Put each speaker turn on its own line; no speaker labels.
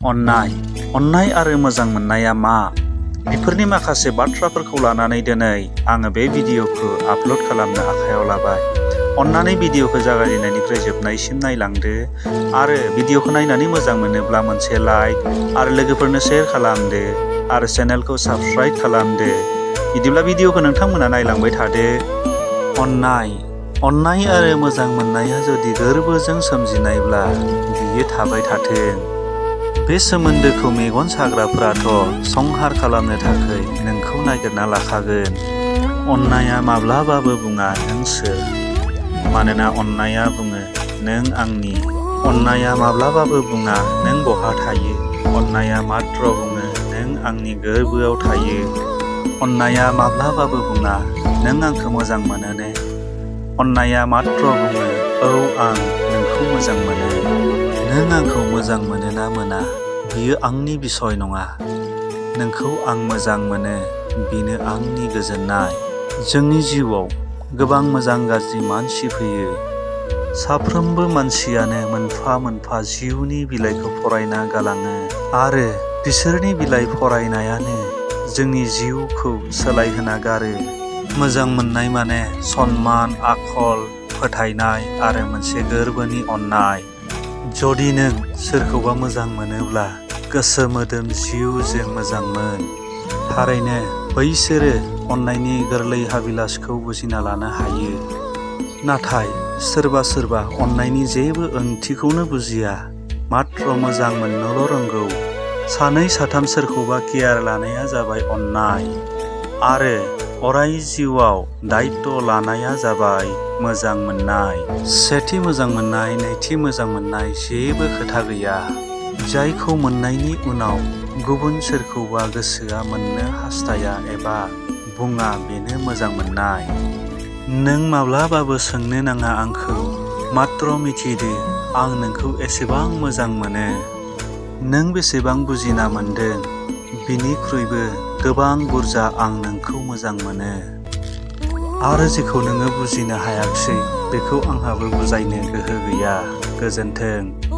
onnai आरो मोजां मोननाया मा? बेफोरनि माखासे बाथ्राफोरखौ लानानै दिनै आङो बे भिडिअखौ आपल'ड खालामनो आखायाव लाबाय। अन्नानै भिडिअखौ जागायजेननायनिफ्राय जोबनायसिम नायलांदो आरो भिडिअखौ नायनानै मोजां मोनोब्ला मोनसे लाइक आरो लोगोफोरनो शेयार खालामदो आरो चेनेलखौ साबस्क्राइब खालामदो। बिदिब्ला भिडिअखौ नोंथांमोना नायलांबाय थादो। अन्नाय आरो मोजां मोननाया जुदि गोरबोजों सोमजिनायब्ला बियो थाबाय थाथों। बे सोमोन्दोखौ मेगन साग्राफोराथ' संहार खालामनो थाखाय नोंखौ नागिरना लाखागोन। अन्नाया माब्लाबाबो बुङा नों सोर, मानोना अन्नाया बुङो नों आंनि। अन्नाया माब्लाबाबो बुङा नों बहा थायो, अन्नाया मात्र बुङो नों आंनि गोरबोआव थायो। अन्नाया माब्लाबाबो बुङा नों आंखौ मोजां मोनो ने, अन्नाया मात्र बुङो औ आं नोंखौ मोजां मोनो। नों आंखौ मोजां मोनो ना मोना बियो आंनि बिसय नङा। नोंखौ आं मोजां मोनो बेनो आंनि गोजोननाय। जोंनि जिउआव गोबां मोजां गाज्रि मानसि फैयो। साफ्रोमबो मानसियानो मोनफा मोनफा जिउनि बिलाइखौ फरायना गालाङो आरो बिसोरनि बिलाइ फरायनायानो जोंनि जिउखौ सोलायहोना गारो। मोजां मोननाय माने सनमान, आखल, फोथायनाय आरो मोनसे गोरबोनि अन्नाय। जुदि नों सोरखौबा मोजां मोनोब्ला गोसो मोदोम जिउजों मोजां मोन। थारैनो बैसोरो अन्नायनि गोरलै हाबिलासखौ बुजिना लानो हायो। नाथाय सोरबा अन्नायनि जेबो ओंथिखौनो बुजिया, मात्र मोजां मोननोल' रोंगौ। सानै साथाम सोरखौबा केयार लानाया जाबाय अन्नाय आरो अराय जिउआव दायित्व लानाया जाबाय मोजां मोननाय। सेथि मोजां मोननाय, नैथि मोजां मोननाय जेबो खोथा गैया। जायखौ मोननायनि उनाव गुबुन सोरखौबा गोसोआ मोननो हास्थाया एबा बुङा बेनो मोजां मोननाय। नों माब्लाबाबो सोंनो नाङा आंखौ, मात्र मिथिदो आं नोंखौ एसेबां मोजां मोनो। नों बेसेबां बुजिना मोनदों बिनिख्रुइबो गोबां बुरजा आं नोंखौ मोजां मोनो। आरो जेखौ नोङो बुजिनो हायाखिसै बेखौ आंहाबो बुजायनो गोहो गैया। गोजोन्थों।